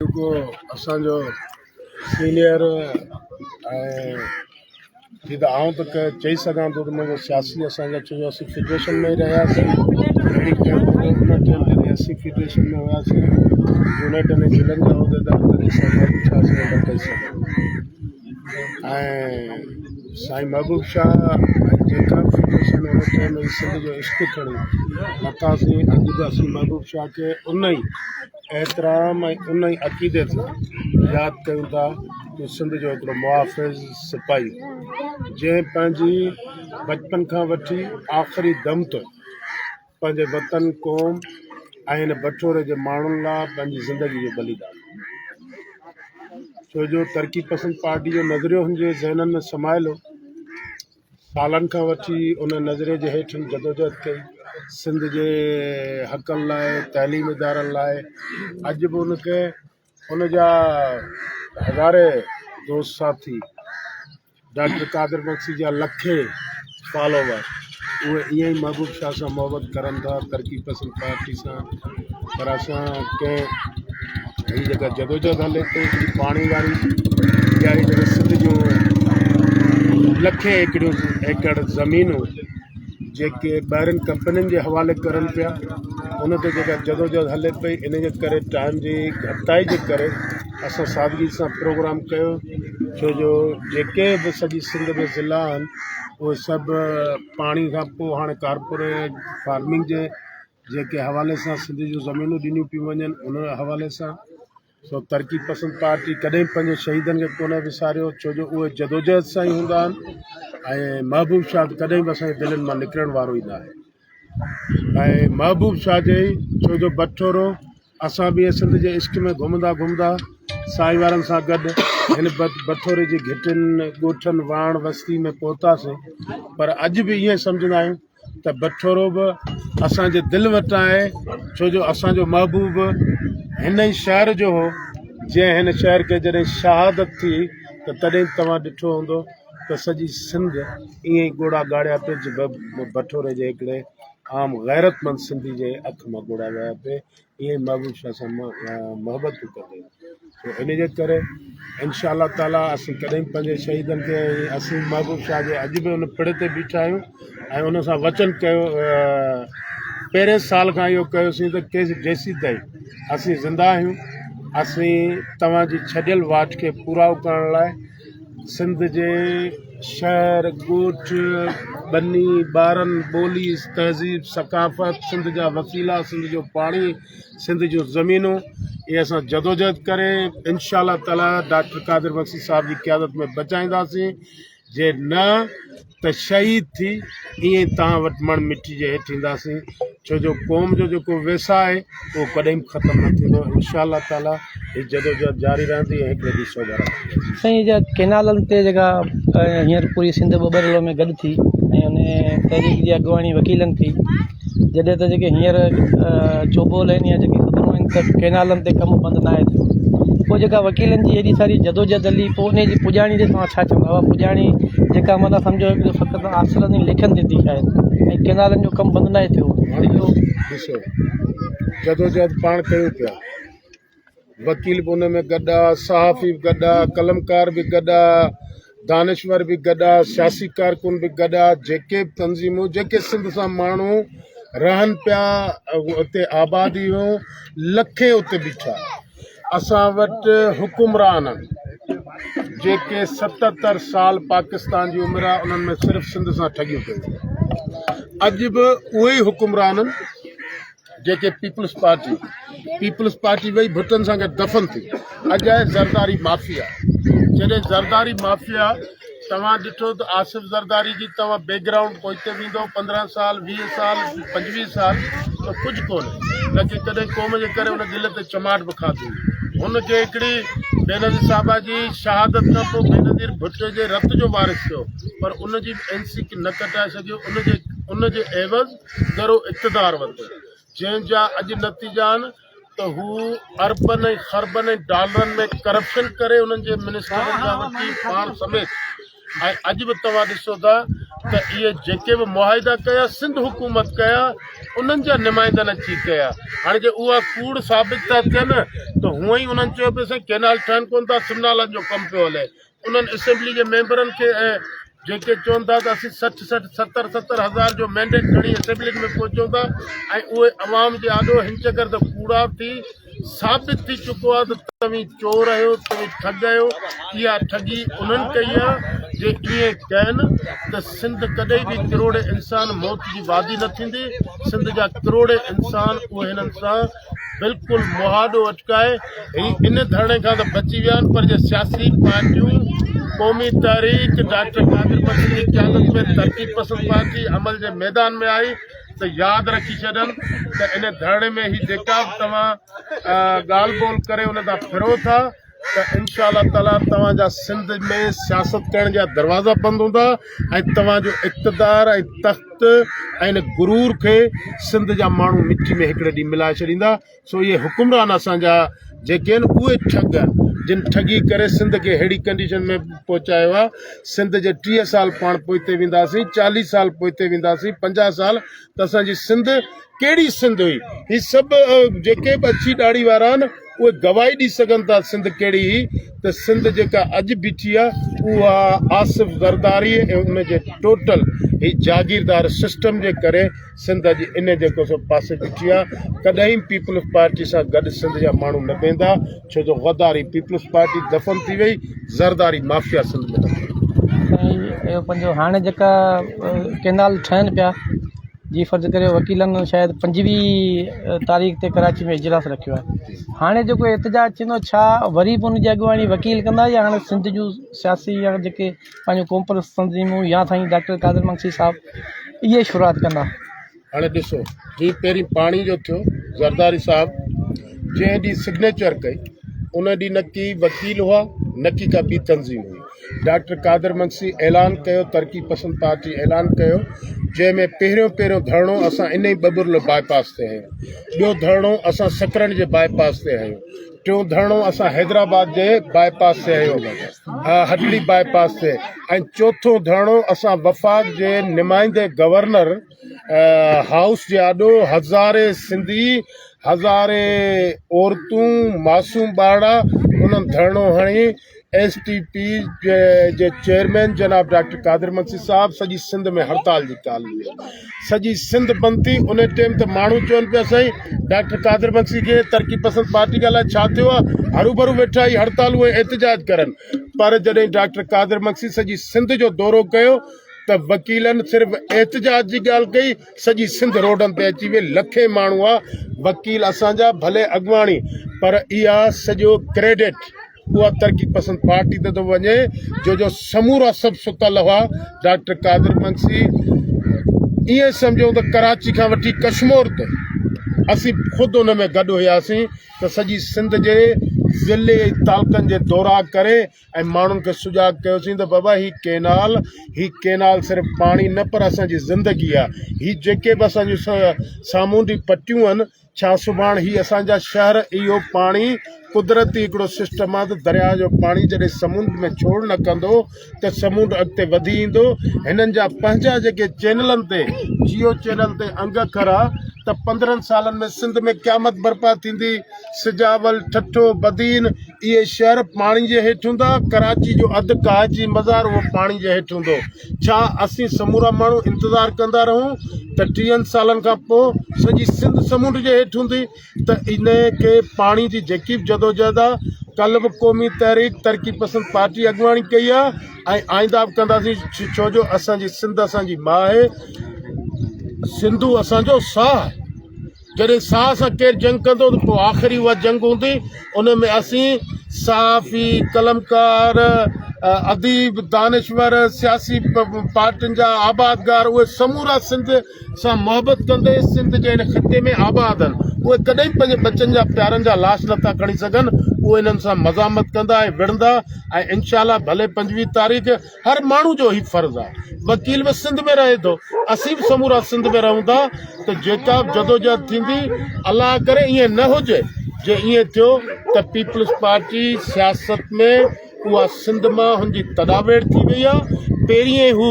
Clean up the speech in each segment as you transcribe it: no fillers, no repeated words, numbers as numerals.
جيڪو اسان جو سينئر ۽ جي ته آئون ته چئي سگهان ٿو ته منهنجو سياسي اسان جا ڇو جو اسين فيڊريشن ۾ ئي رهياسين ان ٽائيم جڏهن اسين فيڊريشن ۾ هياسين يونٽ ۾ ضلعن جا عهديدار تڏهن سائين محبوب شاهه سان گڏ ڪئي سگهون ۽ سائين محبوب شاهه جيڪا فيڊريشن ان ٽائيم سنڌ جو عشق کڻي لٿاسين اڄ به اسين محبوب شاهه کي ان ئي احترام ۽ ان ئي عقيدي سان ياد ڪيون ٿا جو سنڌ جو هڪڙو محافظ سپاهي هو جنهن پنهنجي بچپن کان وٺي آخري دم تائين پنهنجي وطن قوم ۽ هن بٺوري جي ماڻهن لاء پنهنجي زندگي جو بليدان ڏنو ڇو جو ترقي پسند پارٽي جو نظريو هن جي ذهنن ۾ سمايل هو. سالن کان وٺي ان نظريي جي هيٺ هن جدوجهد ڪئي سنڌ جي حقن لاء تعليم ادارن لاء اڄ به ان کي ان جا هزارين دوست ساٿي ڊاڪٽر قادر بخشي جا لکين فالوور اهي ائين ئي محبوب شاهه سان محبت ڪرن ٿا ترقي پسند پارٽي سان پر اسان ڪنهن هي جيڪا جدوجهد هلي پئي هڪڙي پاڻي واري يا هي جيڪا سنڌ جون لکين ايڪڙيون ايڪڙ زمينون جيڪي ٻاهرين ڪمپنين جي حوالي ڪرن پيا ان تي جيڪا جدوجهد هلي پئي ان جي ڪري ٽائيم جي گهٽتائي جي ڪري اسان سادگي سان پروگرام ڪيو ڇو جو جيڪي به سڄي سنڌ ۾ ضلعا آهن اهي سڀ پاڻي کان پوء هاڻي ڪارپوريٽ فارمنگ جي جيڪي حوالي سان سنڌ جون زمينون ڏنيون پيون وڃن ان حوالي سان سو ترقي پسند پارٽي ڪڏهن به پنهنجي شهيدن کي ڪونه وساريو ڇو جو اهي جدوجهد سان ئي هوندا آهن ۽ محبوب شاهه به ڪڏهن به اسان جي دلين مان نڪرڻ وارو ئي نه آهي ۽ محبوب شاهه جي ڇو جو بٺورو اسان به ائين سنڌ جي عشق ۾ گهمندا گهمندا سائين وارن سان گڏ هن بٺوري جي گهٽين ڳوٺن واڻ وستي ۾ پهتاسين پر اڄ به ائين سمجهندا آهيون ته بٺورو به اسان جي دل وٽ آهي ڇو جو اسان جو محبوب هن ئي شهر جو هو جنهن هن شهر کي جڏهن شهادت ٿي ته تڏهن توهان ڏٺو هوندو ته سڄي سنڌ ائين ئي ڳوڙها ڳاڙيا پئي جي بٺوري جي هڪڙي عام غيرتمند سنڌي جي اک مان ڳوڙها وهيا پئي ائين ئي محبوب شاهه سان محبتون ڪندي سو ان جي ڪري انشاء الله تعالي اسين ڪڏهن به پنهنجي شهيدن کي اسين محبوب شاهه جي اڄ به ان پڙ تي بيٺا آهيون ۽ ان سان وچن ڪيو پهرين سال کان اهو ڪيوسين ته ڪيس جيسين تائين اسين زنده آهيون اسين توهان جي ڇڏيل واٽ کي پورائو ڪرڻ لاء سنڌ جي شهر ڳوٺ ٻني ٻارن ٻولي تهذيب ثقافت سنڌ جا وسيلا سنڌ جو پاڻي سنڌ جون زمينون اهي اسان جدوجهد ڪري انشاء الله تعالي ڊاڪٽر قادر بخشي صاحب جي قيادت ۾ بچائينداسين جي نه ته شهيد ٿي ائين توهان وٽ مڻ مٽي جي هيٺ اينداسين ڇو جو قوم جو جيڪو ويساهه آهي اهو ڪڏهن به ختم نه ٿيندو انشاء الله تعالي هي جدوجهد جاري رهندي ۽ هڪڙي ڏينهن سوڀارا ٿي ويندي. سائين جا ڪينالن تي جيڪا هينئر پوري سنڌ ٻٻرلو ۾ گڏ ٿي ۽ ان تحريڪ جي اڳواڻي وڪيلن ڪئي جڏهن ته جيڪي هينئر چوٻول آهن يا جيڪي خبرون آهن ته ڪينالن تي ڪم بند ناهي ٿيو پوء جيڪا وڪيلن جي ايڏي ساري جدوجهد هلي پوء ان جي پڄاڻي تي توهان ڇا چوندا اها پڄاڻي جيڪا معنيٰ سمجهو هڪ فقط آسرن ۽ ليکن تي ٿي شايد ۽ ڪينالن جو ڪم بند ناهي ٿيو اهو ڏسو جدوجهد پاڻ ڪيون پيا وڪيل به ان ۾ گڏ آ، صحافي به گڏ آ، قلمڪار به گڏ آ، دانشور به گڏ آ، سياسي ڪارڪن به گڏ آ، جيڪي به تنظيمون جيڪي سنڌ سان ماڻهو رهن پيا اتي آبادي هيون لکين اتي بيٺا اسان وٽ حڪمران جيڪي 77 سال پاڪستان جي عمر آ انهن ۾ صرف سنڌ سان ٺڳيون پيون اڄ به اهي ئي حڪمرانن جيڪي پيپلز پارٽي پيپلز پارٽي وئي ڀٽن سان گڏ دفن ٿي اڄ آهي زرداري مافيا جڏهن زرداري مافيا توهان ڏٺو ته آصف زرداري جي توهان بيڪ گرائونڊ پوئتي ويندو 15 سال 20 سال 25 سال ته ڪجهه ڪونهي نه ڪي ڪڏهن قوم جي ڪري ان دل تي چماٽ به کاڌي هن کي هڪڙي بينظير صاحبه جي شهادت کان پوء بينظير ڀٽي جي رت جو وارث ٿيو پر ان جي اين سي نه ڪٽائي سگهيو ان جي ان جي عيوض ڳرو اقتدار ورتو، جنهن جا اڄ نتيجا آهن ته هو اربن ۽ خربن ۽ ڊالرن ۾ ڪرپشن ڪري انهن جي منسٽرن کان وٺي پاڻ سميت ۽ اڄ به توهان ڏسو ٿا ته اهي جيڪي به معاهدا ڪيا سنڌ حڪومت ڪيا انهن جا نمائندن اچي ڪيا هاڻي جي اها ڪوڙ ثابت ٿا ٿين ته هونئن ئي انهن چيو پيو سائين ڪينال ٺهن ڪون ٿا سم نالن جو ڪم پيو هلي انهن اسيمبلي جي ميمبرن کي ۽ جيڪي چون ٿا ته اسين 60 60 70 70 هزار جو مينڊيٽ کڻي اسيمبلين ۾ پهچون ٿا ۽ اهي عوام جي آڏو هن چڪر ته ڪوڙا ٿي ثابت ٿي چڪو آهي ته توهين چور آهيو، توهين ٺڳ آهيو، اها ٺڳي انهن ڪئي آهي، جي ائين ڪين ته سنڌ ڪڏهن به ڪروڙين انسان موت جي وادي نه ٿيندي، سنڌ جا ڪروڙين انسان اهي هنن سان بلڪل مهاڏو اٽڪائي هي ان ڌرڻي کان ته بچي ويا آهن پر جي سياسي پارٽيون قومي تحريڪ ڊاڪٽر قادر بخش جي قيادت ۾ ترقي پسند پارٽي عمل جي ميدان ۾ آئي ته ياد رکي ڇڏن ته ان ڌرڻي ۾ هي جيڪا به توهان ڳالهه ٻولهه ڪري ان تان ڦرو ٿا ته انشاء الله تعالي توهان جا سنڌ ۾ سياست ڪرڻ جا دروازا بند هوندا ۽ توهان جو اقتدار ۽ تخت ۽ ان غرور کي سنڌ جا ماڻهو مٽي ۾ هڪڙي ڏينهن ملائي ڇڏيندا. سو اهي حڪمران اسان جا جيڪي آهن اهي ٺڳ آهن جن ٺڳي ڪري سنڌ کي ههڙي ڪنڊيشن ۾ پهچايو آهي سنڌ جي 30 سال پاڻ پوئتي وينداسين 40 سال پوئتي وينداسين 50 سال ته اسان جي سنڌ ڪهڙي سنڌ هئي هي سڀ جيڪي به اڇي ڏاڙهي وارا آهن اهي گواهي ڏئي سگهن ٿا سنڌ ڪهڙي هئي ته سنڌ جيڪا اڄ بيٺي آهي اها آصف زرداري ۽ ان جي ٽوٽل هي جاگيردار سسٽم جي ڪري سنڌ اڄ ان جيڪو سو پاسي بيٺي آ ڪڏهن به پيپلز پارٽي سان گڏ سنڌ جا ماڻهو نه ويندا ڇو جو غداري پيپلز پارٽي دفن ٿي وئي زرداري مافيا سنڌ ۾ دفن ٿي وئي. سائين اهو پنهنجو هاڻي جيڪا ڪينال ٺهن پيا جي فرض ڪريو وڪيلن شايد 25 تاريخ تي ڪراچي ۾ اجلاس رکيو آهي هاڻي جيڪو احتجاج ٿيندو ڇا وري به ان جي اڳواڻي وڪيل ڪندا يا هاڻي سنڌ جون سياسي يا جيڪي پنهنجو قومپرست تنظيمون يا سائين ڊاڪٽر قادر مگسي صاحب اهي شروعات ڪندا. هاڻي ڏسو جي پهرين پاڻي جو ٿيو زرداري صاحب جنهن ڏينهن سگنيچر ڪئي ان ڏينهن نه ڪي وڪيل هئا نه ڪي ڪا ٻي تنظيم هئي ڊاڪٽر قادر مگسي اعلان ڪيو ترقي پسند پارٽي اعلان ڪيو جنهن ۾ پهريون پهريون ڌرڻو اسان ان ئي ٻٻرلو باء پاس تي هنيو ٻيو ڌرڻو اسان سڪرنڊ جي باء پاس تي هنيو ٽيون ڌرڻو اسان حيدرآباد جي باء پاس تي هنيو هٽڙي باء پاس تي ۽ چوٿون ڌرڻو اسان وفاق جي نمائندي گورنر هائوس جي آڏو هزارين سنڌي هزارين عورتون معصوم ٻارڙا انهن ڌرڻو هڻي ايس ٽي پي جي چيئرمين جناب ڊاڪٽر قادر مگسي صاحب سڄي سنڌ ۾ هڙتال جي ڪال ڏني سڄي سنڌ بند ٿي ان ٽيم ته ماڻهو چون پيا سائين ڊاڪٽر قادر مگسي کي ترقي پسند پارٽي کان الائي ڇا ٿيو آهي هروڀرو ويٺا هي هڙتالون ۽ احتجاج ڪرن پر جڏهن ڊاڪٽر قادر مگسي سڄي سنڌ جو دورو ڪيو ته وڪيلن صرف احتجاج جي ڳالهه ڪئي سڄي سنڌ روڊن تي اچي وئي لکين ماڻهو آ وڪيل اسان جا ڀلي اڳواڻي پر اها سڄو ڪريڊٽ اها ترقي پسند پارٽي تي ٿو وڃي جو جو سمورا سڀ ستل هئا ڊاڪٽر قادر مگسي ائين سمجهو ته ڪراچي کان وٺي ڪشمور تائين اسين خود ان ۾ گڏ هياسين ته سڄي سنڌ جي ضلعي ۽ تعلقن جي دورا ڪري ۽ ماڻهن کي سجاڳ ڪيوسين ته بابا هي ڪينال هي ڪينال صرف پاڻي نه پر اسان جي زندگي آهي هي جيڪي به اسان جون سامونڊي پٽيون آهن ڇا سڀاڻ هي اسان جا شهر اهو پاڻي قدرتي هڪڙو سسٽم آهي ته درياء جو پاڻي جڏهن سمنڊ ۾ ڇوڙ نه ڪندو ته سمنڊ اڳتي وڌي ايندو هنن جا پنهنجا جيڪي چينلن تي جيو چينل تي انگ اکر آ ته 15 سالن ۾ سنڌ ۾ قيامت برپا ٿيندي سجاول ٺٽو بدين اهي شهر پاڻي جي هيٺ هوندا ڪراچي جو اڌ ڪاهجي مزار اهو پاڻي جي هيٺ هوندو ڇا اسين سمورا ماڻهو انتظار ڪندا رهون ته ٽيهن سالن کان پوء سڄي سنڌ سمنڊ جي هيٺ هوندي ته ان کي پاڻي جي جيڪي به جدوجهد آ ڪلهه به قومي تحريڪ ترقي پسند پارٽي اڳواڻي ڪئي آ ۽ آئنده به ڪنداسين ڇو جو اسان جي سنڌ اسان جي ماء آهي سنڌو اسان جو ساهه آهي جڏهن ساهه سان ڪير جنگ ڪندو ته پوء آخري اها جنگ هوندي ان ۾ اسين صحافي، قلمڪار، اديب، دانشور، سياسي پارٽين جا آبادگار اهي سمورا سنڌ سان محبت ڪندي سنڌ جي هن خطي ۾ آباد آهن اهي ڪڏهن به پنهنجي ٻچن جا پيارن جا لاش نٿا کڻي سگهن اهي انهن سان مزاحمت ڪندا ۽ وڙهندا ۽ انشاء الله ڀلي 25 تاريخ هر ماڻهو جو هي فرض آهي وڪيل به سنڌ ۾ رهي ٿو اسين به سمورا سنڌ ۾ رهون ٿا ته جيڪا به جدوجهد ٿيندي الله ڪري ائين نه هجي جي ائين ٿيو ته پيپلز پارٽي سياست ۾ اها سنڌ مان هن جي تڏاويڙ ٿي وئي آهي پهرين هو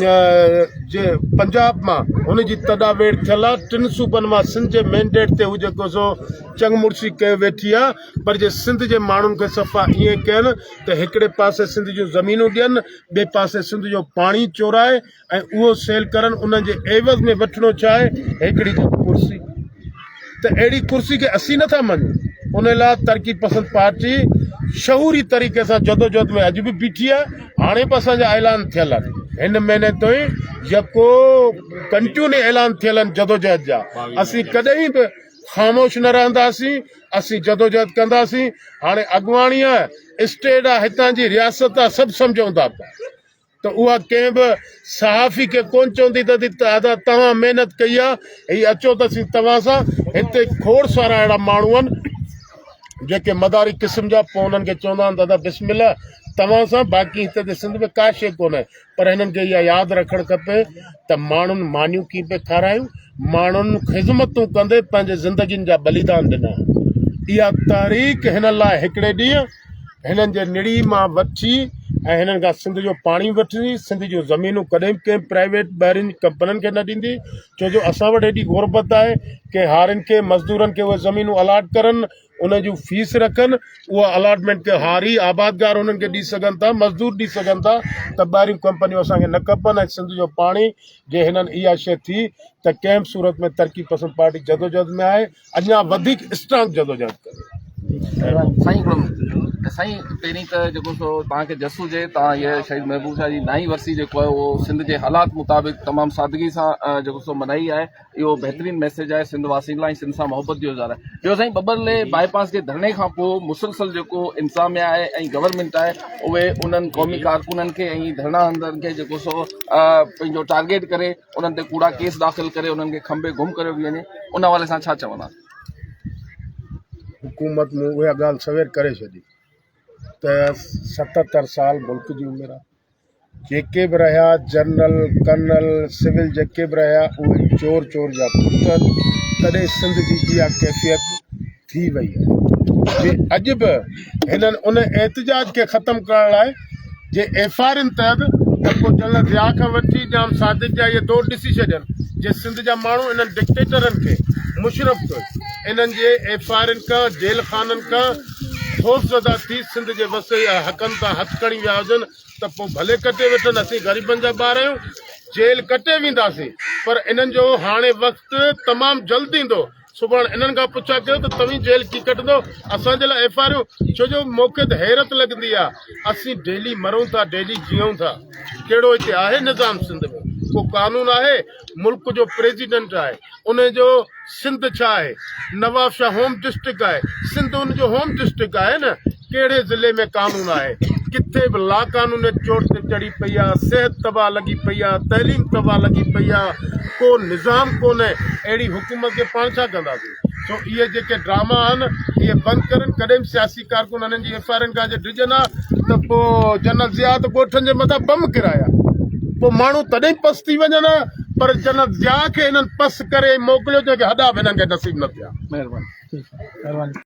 جي پنجاب مان هن جي تڏا ويڙهه ٿيل آ ٽن صوبن مان سنڌ جي مينڊيٽ تي هو جيڪو سو چڱ مڙسي ڪيو ويٺي آ پر جي سنڌ جي ماڻهن کي صفا ائين ڪين ته هڪڙي پاسي سنڌ جون زمينون ڏين ٻئي پاسي سنڌ جو پاڻي چورائي ۽ اهو سيل ڪرن انهن جي عيوض ۾ وٺڻو ڇا آهي هڪڙي ڪرسي ته اهڙي ڪرسي کي اسين نٿا مڃون ان لاء ترقي پسند پارٽي شعوري طريقي سان جدوجهد ۾ اڄ به بيٺي آهي هاڻي به اسان جا اعلان ٿيل آهن هن مهيني تائين يڪو ڪنٽينيو اعلان ٿيل آهن جدوجهد جا اسين ڪڏهن به خاموش نه رهنداسين اسين جدوجهد ڪنداسين هاڻي اڳواڻي آهي اسٽيٽ آهي هتان جي رياست آهي سڀ سمجهون ٿا پيا ته اها ڪنهن به صحافي کي ڪونه چوندي ته ادا توهان محنت ڪئي آهي هي اچو ته اسين توهان سان هتي کوڙ سارا اهڙا ماڻهو آهن جيڪي مداري قسم جا پوء انهن کي چوندا آهن دادا بسم الله توهان سان باقي هتي ته سنڌ ۾ ڪا شيء ڪونهي پر هنن کي اها ياد رکڻ کپي ته ماڻهن مانيون ڪيئن پئي کارايون ماڻهن خدمتون ڪندي پنهنجي زندگين جا بليدان ڏنا اها تحريڪ هن لاء هڪڙي ڏينهن هنن جي نڙي مان وٺي ۽ هنن کان سنڌ جو پاڻي وٺندي، سنڌ جون زمينون ڪڏهن به ڪنهن پرائيويٽ ٻاهرين ڪمپنين کي نه ڏيندي، ڇو جو اسان وٽ ايڏي غربت آهي ڪي هارين کي مزدورن کي اهي زمينون الاٽ ڪرن ان جون فيس رکن اها الاٽمينٽ ڪي هاري آبادگار انهن کي ڏئي سگهن ٿا مزدور ڏئي سگهن ٿا ته ٻاهريون ڪمپنيون اسان کي نه کپن ۽ سنڌ جو پاڻي جي هنن اها شيء ٿي ته ڪنهن به صورت ۾ ترقي پسند پارٽي جدوجهد ۾ آهي اڃا وڌيڪ اسٽرانگ جدوجهد ڪري. سائين هڪڙو سائين پهرين ته جيڪو سو توهان کي جس هجي توهان هيء شهيد محبوب شاهه جي نائين ورسي جيڪو آهي اهو سنڌ جي حالات مطابق تمام سادگي سان جيڪو سو منائي آهي اهو بهترين ميسيج آهي سنڌ واسين لاء سنڌ سان محبت جو اظهار آهي ٻيو سائين ٻٻرلي باء پاس جي ڌرڻي کان پوء مسلسل جيڪو انتظاميا آهي ۽ گورنمينٽ آهي اهي انهن قومي ڪارڪنن کي ۽ ڌرڻا هڻندڙن کي جيڪو سو پنهنجو ٽارگيٽ ڪري انهن تي ڪوڙا ڪيس داخل ڪري انهن کي کنڀي گم ڪريو پيو وڃي ان حوالي سان ڇا چوندا؟ حڪومت مون اها ڳالهه سوير ڪري ڇڏي ته 77 سال ملڪ جي عمر آهي جيڪي به رهيا جنرل ڪرنل سول جيڪي به رهيا اهي چور چور جا پٽ آهن تڏهن سنڌ جي اها ڪيفيت ٿي وئي آهي جي اڄ به هنن ان احتجاج کي ختم ڪرڻ لاء جي ايف I آرن تحت ته پوء جنرل ضياء کان وٺي ڄام صادق جا اهي دور ڏسي ڇڏين جي سنڌ جا ماڻهو انهن ڊڪٽيٽرن کي مشرف ڪيو انهن جي ايف I آرن کان جيل خانن کان خوفزده ٿي سنڌ جي وس حقن تان هٿ کڻي ويا هجن ته پوء ڀلي ڪٽي وٺن، اسين غريبن جا ٻار آهيون، جيل ڪٽي وينداسين، پر انهن جو هاڻي وقت تمام جلد ايندو، سڀاڻ انهن کان پڇا ڪيو ته توهين جيل ڪي ڪٽندو، اسان جي لاء ايف I آريون، ڇو جو مونکي ته حيرت لڳندي آ، اسين ڊيلي مرون ٿا، ڊيلي جيئون ٿا، ڪهڙو هتي آهي نظام سنڌ ۾، ڪو قانون آهي، ملڪ جو پريزيڊنٽ آهي، ان جو سنڌ ڇا آهي، نوابشاهه هوم ڊسٽرڪٽ آهي، سنڌ ان جو هوم ڊسٽرڪٽ آهي نه، ڪهڙي ضلعي ۾ قانون آهي، ڪٿي به لاقانونيت چوٽ تي چڙهي پئي آهي، صحت تباهه لڳي پئي آهي، تعليم تباهه لڳي پئي آهي، ڪو نظام ڪونهي، اهڙي حڪومت کي پاڻ ڇا ڪنداسين، سو اهي جيڪي ڊراما آهن اهي بند ڪرن، ڪڏهن به سياسي ڪارڪن انهن جي ايف I آرن کان جي ڊڄن ها ته پوء جنرل ضياء ته ڳوٺن جي مٿان بم ڪرايا، پوء ماڻهو تڏهن پس ٿي وڃن ها، پر جنرل ضياء کي هنن پس ڪري موڪليو جنهن کي هڏا به هنن کي نصيب نه ٿيا. مهرباني. مهرباني.